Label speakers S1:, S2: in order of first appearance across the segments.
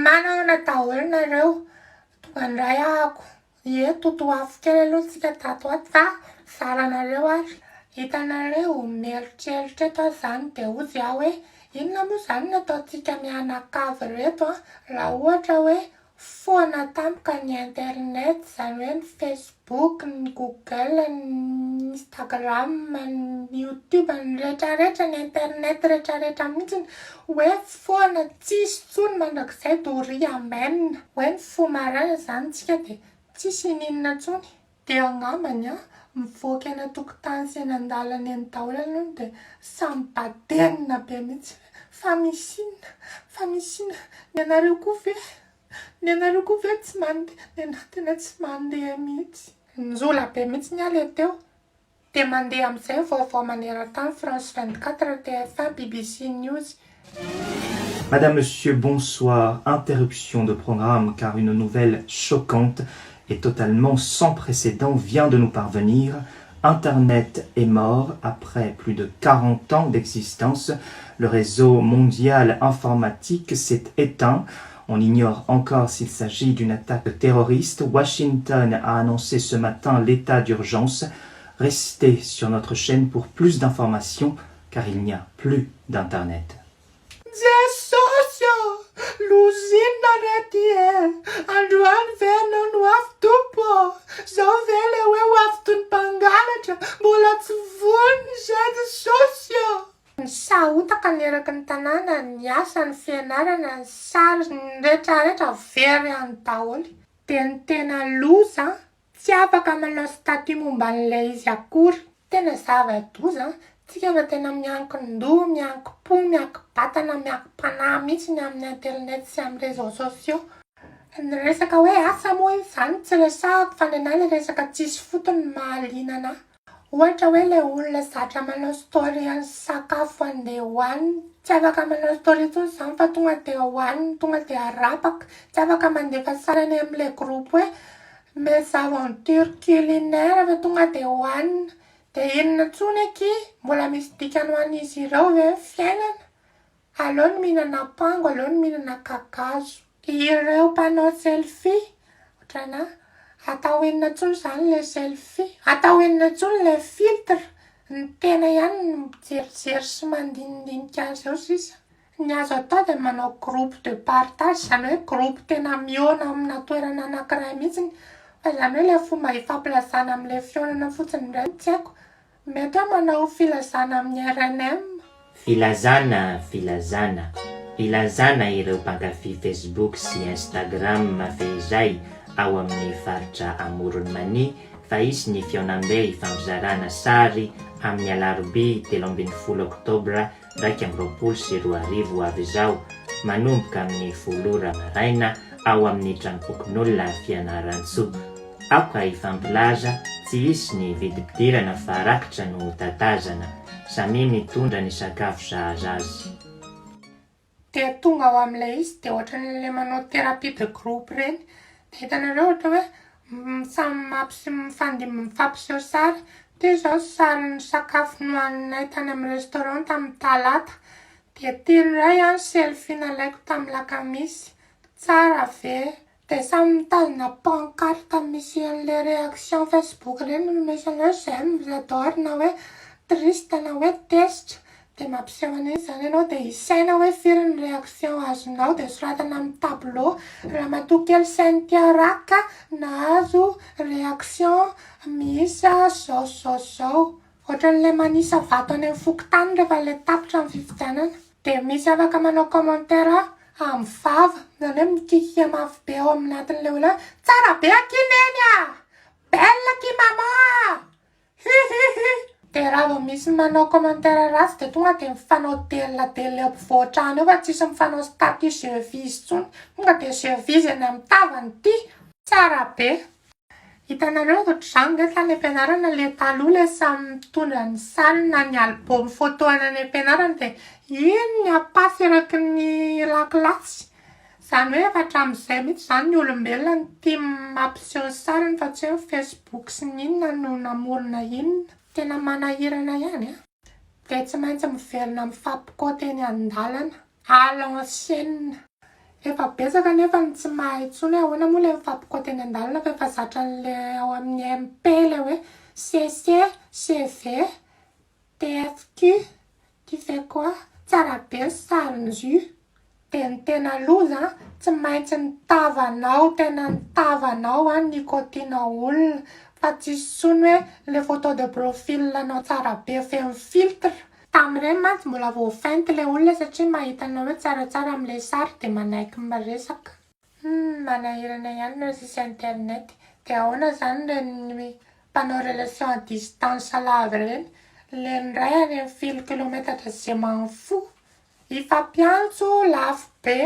S1: Manahoana daholo nareo? Tonga indray ahako. Ie, totoafo kely aloha tsika tato ato fa zaranareo ary. Hitanareo, mieritreritra eto aho izany dia hozy aho hoe inona moa izany no ataontsika mianakavy ireto an, raha ohatra hoe Foana tampoka ny internet, izany hoe ny Facebook, ny Google, ny Instagram, ny Youtube, ny retraretra, ny internet retraretra mihitsy hoe foana tsisy intsony mandrakizay doria amen. Hoe mifoha maraina izany tsika dia tsisy ininona intsony. Dia angambany an, mivoaka eny an-tokotany sy eny an-dalana eny daholo aloha dia samy badenina be mihitsy fa misy inona, fa misy inona, ny anareo koa ve, ny anareo koa ve tsy mandeha, ny anah tena tsy mandeha mihitsy. Njola be mihitsy ny ahy le teo. Dia mandeha amin'izay ny vaovao maneran-tany France 24, TF1, BBC News.
S2: Madame, Monsieur, bonsoir. Interruption de programme car une nouvelle choquante et totalement sans précédent vient de nous parvenir. Internet est mort après plus de 40 ans d'existence. Le réseau mondial informatique s'est éteint. On ignore encore s'il s'agit d'une attaque terroriste. Washington a annoncé ce matin l'état d'urgence. Restez sur notre chaîne pour plus d'informations car il n'y a plus d'Internet.
S1: Jesosy ô! Loza inona re ty e! Androany ve ianao no avy Tompo ô! Zao ve le hoe ho avy toy ny mpangalatra, mbola tsy vonona izay Jesosy ô! Nisahotaka ny eraky ny tanàna, ny asa, ny fianarana, ny sary, ny retraretra very any daholo. Dia ny tena loza, tsy afaka manao statut momba an'ilay izy akory. Tena zava-doza an! Tsika efa tena miankin-doha, miankim-po, miankim-batana, miankim-panahy mihitsy ny amin'ny internet sy amin'ny réseaux sociaux. Ny resaka hoe asa moa izany tsy resahako fa ny anah ilay resaka tsisy fotony no mahaliana anah. Ohatra hoe ilay olona zatra manao story an'ny sakafo andeha hohaniny, tsy afaka manao story intsony izany fa tonga dia hohaniny, tonga dia arapaka, tsy afaka mandefa sary any amin'ilay groupe hoe mes aventures culinaires fa tonga dia hohanina. Dia inona intsony akia? Mbola misy dikany ho an'izy ireo ve ny fiainana? Aleo ny mihinana apango, aleo ny mihinana kakazo. Ireo mpanao selfie, ohatranà, atao inona intsony izany ilay selfie? Atao inona intsony ilay filtre? Ny tena ihany no mijerijery sy mandinidinika azy eo sisa. Ny azo atao dia manao groupe de partage, izany hoe groupe tena mihaona amina toerana anankiray mihitsy, fa izany hoe ilay fomba ifampilazana amin'ilay fihaonana fotsiny indray no tsy haiko. Mety hoe manao filazana amin'ny rnm.
S3: Filazana, filazana. Ilazana ireo mpankafy Facebook sy Instagram fehizay ao amin'ny faritra Amoron'i Mania fa hisy ny fihaonambe hifampizarana sary amin'ny alarobia 13 oktobra 2021 ho avy izao, manomboka amin'ny folo ora maraina ao amin'ny tranompokonolona Fianarantsoa. Aoka hifampilaza, tsy hisy ny vidim-pidirana fa rakitra no tatazana. Samia mitondra ny sakafo sahaza azy.
S1: Dia tonga ao amin'ilay izy dia ohatran'ilay manao thérapie de groupe ireny. Dia hitanareo ohatra hoe samy mampiseho mifandimby mifampiseho sary. Ity izao sarin'ny sakafo nohaninay tany amin'ny restaurant tamin'ny talata. Dia ity indray an selfie nalaiko tamin'ny lakamisy. Tsara ve? Dia samy mitazona pancarte misy an'ilay réaction Facebook ireny no misy an'ilay hoe j'aime, j'adore na hoe triste na hoe tezitra. Dia mampiseho an'iny izany ianao dia isaina hoe firy ny réaction azonao dia soratana amin'ny tableau. Ramatoa kely Cynthia Raka nahazo réaction miisa zao sy zao sy zao. Ohatran'ilay manisa vato any amin'ny fokontany rehefa ilay tapitra ny fifidianana. Dia misy afaka manao commentaire amin'ny vava, izany hoe mikiakiaka mafy be ao anatin'ilay olona hoe tsara be akia neny a! Belle akia maman a! Hi hi hi! Dia raha vao misy manao commentaire ratsy dia tonga dia mifanao deliladela eo ampovoan-trano eo fa tsisy mifanao statut je vise intsony. Tonga dia je vise eny amin'ny tavany ity. Tsara be. Hitanareo ohatr'izany ve tany am-pianarana le taloha le samy mitondra ny sariny na ny album photo any any am-pianarana dia iny ny apasy eraky ny lakilasy. Izany hoe efa hatramin'izay mihitsy izany ny olombelona no tia mampiseho ny sariny fa tsy hoe ny facebook sy ny inona no namorona inona. Tena manahirana ihany an! Dia tsy maintsy miverina mifampikaoty eny an-dalana. À l'ancienne. Efa betsaka anefa ny tsy mahay intsony hoe ahoana moa ilay mifampikaoty eny an-dalana fa efa zatra an'ilay ao amin'ny MP ilay hoe CC, CV, TFQ, tu fais quoi? Tsara be ny sarin-jo. Dia ny tena loza an, tsy maintsy ny tavanao, tena ny tavanao an no ikaotianao olona fa tsisy intsony hoe ilay photo de profil anao tsara be feno filtre. Tamin'ireny mantsy mbola voafeinte ilay olona satria mahita anao hoe tsaratsara amin'ilay sary dia manaiky miresaka. Humm manahirana ihany ireo tsisy internet. Dia ahoana izany ireny mpanao relation à distance lava ireny? Ilay ny iray any amin'ny folo kilometatra je m'en fous. Hifampiantso lafo be.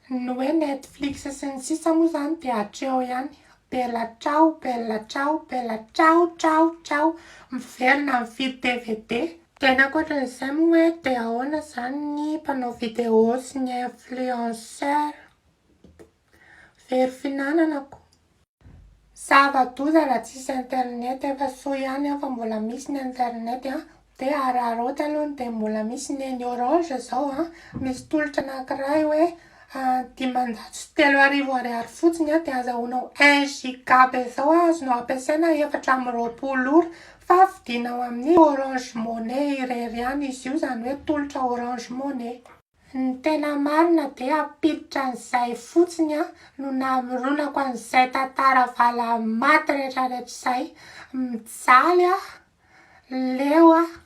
S1: Ny hoe Netflix sy ny sisa moa izany dia hatreo ihany. Bella ciao, bella ciao, bella ciao, ciao, ciao. Miverina mividy DVD. Dia ny ankoatran'izay moa hoe dia ahoana izany ny mpanao vidéo sy ny influenceur? Very fihinanana ko. Zava-doza raha tsisy internet, efa soa ihany an fa mbola misy ny internet an, dia araraoty aloha ny dia mbola misy ny eny orange zao an, misy tolotra anakiray hoe 3500 ariary fotsiny an dia azahoanao un giga be zao an, azonao ampiasaina 24 ora fa vidianao amin'ny orange money irery ihany izy io, izany hoe tolotra orange money. Ny tena marina dia hampiditra an'izay fotsiny aho no namoronako an'izay tantara valamaty rehetra rehetra izay. Mijaly aho. Leo aho.